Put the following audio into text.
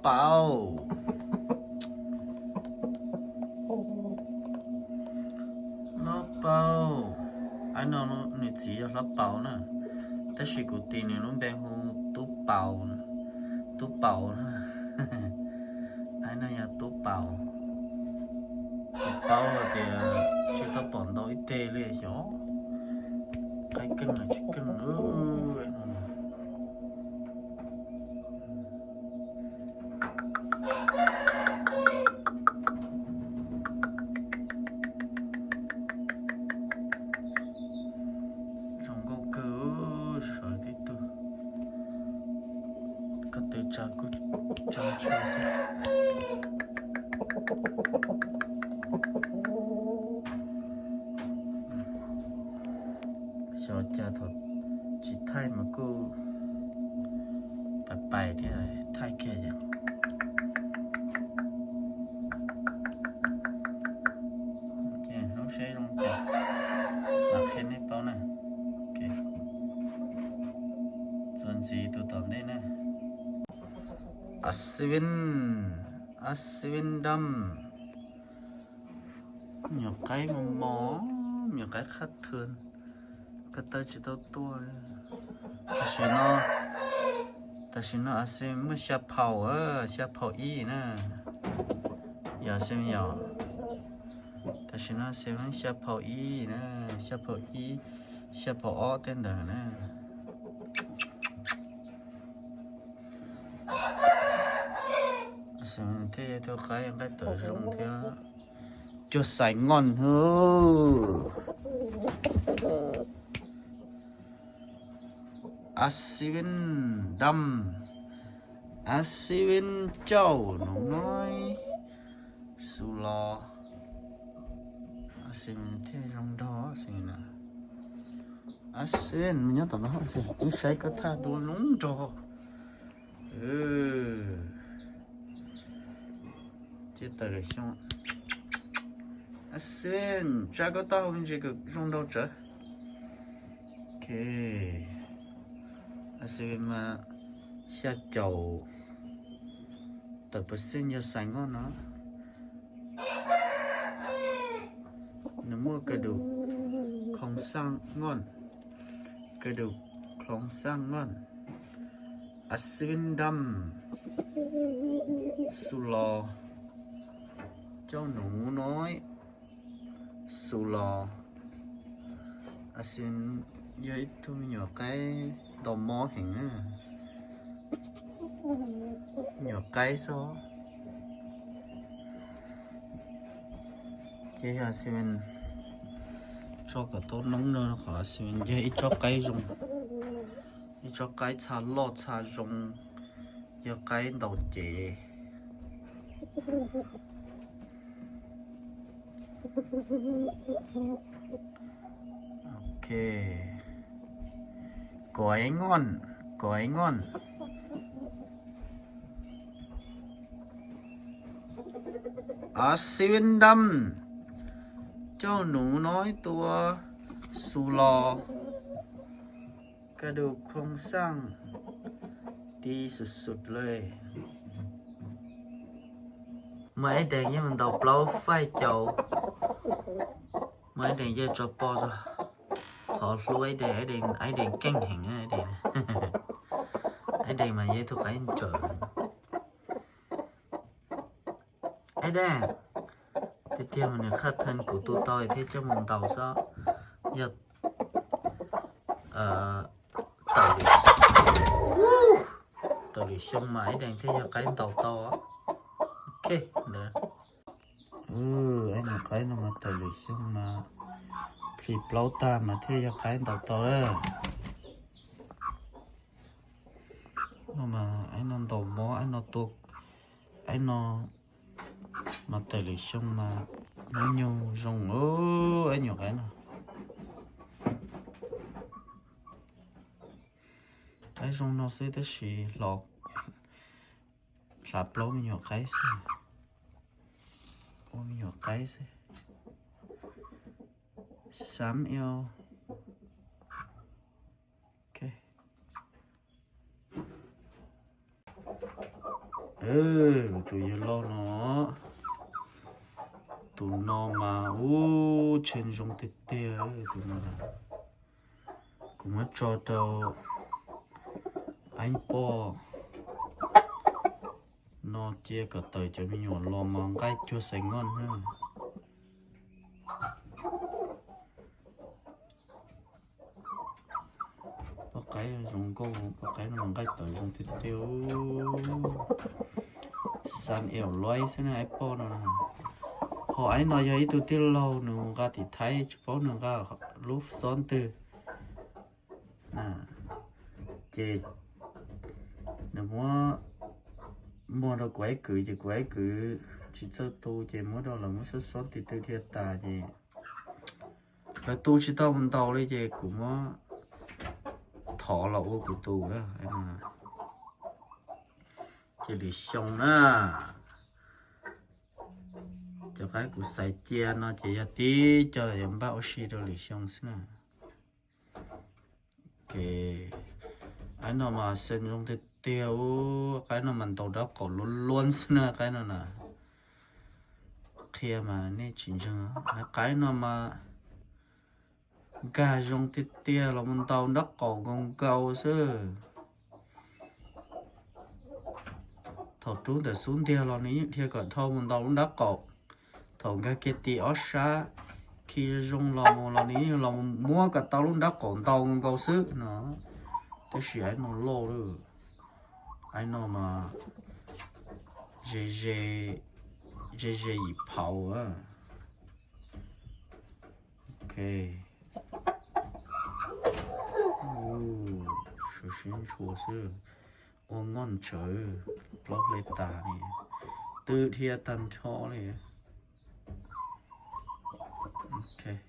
ເປົາ ລາວເປົາ ອ້າຍນ້ອງໜ້ອຍຈີ ລາວເປົານະ ແຕ່ຊິກູຕີນີ້ ລຸງແບງຮູ້ຕູ້ເປົາ ຕູ້ເປົານະ ອ້າຍນ້ອງຍາຕູ້ເປົາ ເປົາເດ ຊິຕະປອນໂຕອີເຕເລຍ ໂຢ ໄກເກິ່ງນະ ຊິເກັ່ງເອີຍ. ເຈົ້າເຈົ້າ ເຂົາຊິຖ່າຍມາກູ ໄປໄປເທື່ອ ຖ່າຍແຄ່ຫຍັງ ໂອເຄ ເຮົາໃຊ້ລົງຈາກ ມາເຄັນໃຫ້ເປົານະ ໂອເຄ ສ່ວນສີໂຕຕອນເດ້ນະ ອາຊີວິນ ອາຊີວິນດຳ. ຍາໄກມໍ່ໆ ຍາໄກຂາດເທີນ ກະເຕີຊິເຕົ້າຕົວ ຕາຊິໂນ ຕາຊິໂນ ອາຊີວິນ ເມື່ອຊາເຜົາ ເອີ ຊາເຜົາອີນະ ຢາເຊມຢາ ຕາຊິໂນ ອາຊີວິນ ຊາເຜົາອີນະ ຊາເຜົາອີ ຊາເຜົາອໍ ເຕັ້ນເດີນະ ອາຊີວິນ ເທໂຕໄກ ໄກເຕີຊົງເທ ຈົວສາຍງ່ອນເຮີ ອາຊີວິນດຳ ອາຊີວິນເຈົ້າໜູນ້ອຍ ສຸຫຼໍ່ ອາຊີວິນເທຊົງດໍ ອາຊີວິນນະ ອາຊີວິນ ມັນຍັງຕອນນັ້ນ ອາຊີວິນ ໃຊ້ກະທາດູໜູດໍ. ເອີ ເຈຕາເລຊອງ ອາເຊນ ຈາກກໍຕາ ວິນເຈກະຊົງດອຈະ ໂອເຄ ອາເຊນມາຊາເຈົ້າ ຕາເປີເຊັນຢາສາຍງອນເນາະ ນະໂມກະດູກ ຂອງສ້າງງອນ ກະດູກຂອງສ້າງງອນ ອາຊີວິນດຳ ສຸຫຼໍ່ ເຈົ້າໜູນ້ອຍ ສຸຫຼໍ່ ອາຊີວິນ ເຢີອີກທຸ່ມ ຫຍວກໄກ ດອກມໍແຮງ ຫຍວກໄກຊໍ ເຈຍາຊີເວັນ ຊອກກະໂຕະນົງເດີ ຂໍຊີເວັນ ເຈຍາອີກຊອກໄກຊົງ ອີກຊອກໄກຊາຫຼອດຊາຊົງ ເຍາະໄກເຕົາເຈ ໂອເຄ ກອຍງ່ອນ ກອຍງ່ອນ ອາຊີວິນດຳ ເຈົ້າໜູນ້ອຍຕົວສຸຫຼໍ່ ກະດູກໂຄງສ້າງດີສຸດໆເລີຍ. ເມື່ອໄອ້ແດງຍັງມັນເຕົາເປົ່າໄຟເຈົ້າ ເມື່ອໄອ້ແດງເຈົ້າຈອບປໍ ຂໍຮູ້ໄອ້ແດງ ໄອ້ແດງ ໄອ້ແດງເກັ່ງແຮງ ໄອ້ແດງ ໄອ້ແດງມາເຢທຸກໄອ້ເຈີ ໄອ້ແດງ ເທດທຽມມັນຂາດເທີນກູຕູ່ເຕົາ ເທດຈະມອງເຕົາຊະ ຢາກ ເອີ ເຕົາ ເຕົາຫຼິ່ງຊົງມາ ໄອ້ແດງເທດຢາກໄກ່ເຕົາເຕົາ ໂອເຄເດີ ເອີ ໄອ້ໜູໄກ່ນຳມາເຕົາຫຼິ່ງຊົງມາ ພລີເປົ່າຕາມມາເທດຢາກໄກ່ເຕົາເຕົາເດີ ນຳມາ ໄອ້ນອນເຕົາໝໍ ໄອ້ນອນຕົກ ໄອ້ນອນ ມາເຕີເລີຍຊົງມາ ມາໂຍຊົງ ໂອ້ ໄອ້ໂຍກໄອ້ນະ ໄອ້ຊົງນອກເຊຕະຊີ ຫຼອກ ຫຼາບໂລມີໂຍກໄກ່ເຊ ໂອ້ ມີໂຍກໄກ່ເຊ ສາມແອວ ໂອເຄ ເອີ ເອີ ໂຕໃຫຍ່ລອກເນາະ ໂຕນ້ອງມາ. ໂອ້ ເຊີນຊົງເຕ້ໆ ເອີ ໂຕນ້ອງມາ. ກູມາຈໍເຈົ້າ ອາຍປໍ ນໍເຈຍກະເຕີຈະມີຫຍວນລອມມາໄກ້ຈົວໃສ່ງ່ອນເຮີ. ປາໄກ່ຊົງໂກ ປາໄກ່ນອນໄກ່ເຕີຊົງເຕ້ໆ ໂອ້ ຊັນແອວລອຍຊະນະ ອາຍປໍນໍນະ. ພໍອາຍນໍຍອມອີ່ຕູເຕ້ເລົ່າ ໜູກະຕິໄທ ສະເພາະໜູກະລູກຊ້ອນຕື່ ນະ ເຈ ນະມົວ ມົວດອກໄວກື ເຈໄວກື ຊິເຈີໂຕ ເຈມົວດອກລະມົວຊ້ອນຕິດຕື່ເທຍຕາ ເຈ ລະຕູຊິເຕົ້າມັນເຕົາເລີຍ ເຈ ກູມົວ ຖໍລະໂອກູຕູເດີ ອາຍນໍນະ. ເຈຫຼືຊົງນະ ເຈົ້າໄກ່ກູໃສ່ເຈຍເນາະ ເຈຍາຕີ ເຈົ້າຢາມບ້າໂອຊິໂດຫຼືຊົງຊະນະ. ເຄ ອາຍນໍມາເຊັນລົງເຕຽວ ອາຍນໍມັນໂຕດອກໂກລ້ວນໆຊະນະ ອາຍນໍນະ. ເຄມານີ້ຈິງຈັງ ອາຍນໍມາກາຊົງເຕຽວ ລະມັນໂຕດອກໂກກົງເກົ່າຊື ເທົ່າຕູແຕ່ສູນເດຍລາວນີ້ ທຽກກະເທົ່າມັນເຕົາລຸນດັກເກົາ ເທົ່າກະເກຕີອອສຊາ ຄີຍົງລາວໂມລາວນີ້ ລາວມົວກະເຕົາລຸນດັກເກົາ ເຕົາເກົາຊືເນາະ. ແຕ່ຊິອາຍນໍໂລເດີ ອາຍນໍມາ ເຈເຈ ເຈເຈອີ່ເຜົາ ເອີ ໂອເຄ ໂອ້ ສວຍຊິນຊົວຊື ໂອງອນເຈີ ບລັອກເລຕານີ້ ຕື້ເທຍຕັນທໍ່ເລີຍ ໂອເຄ.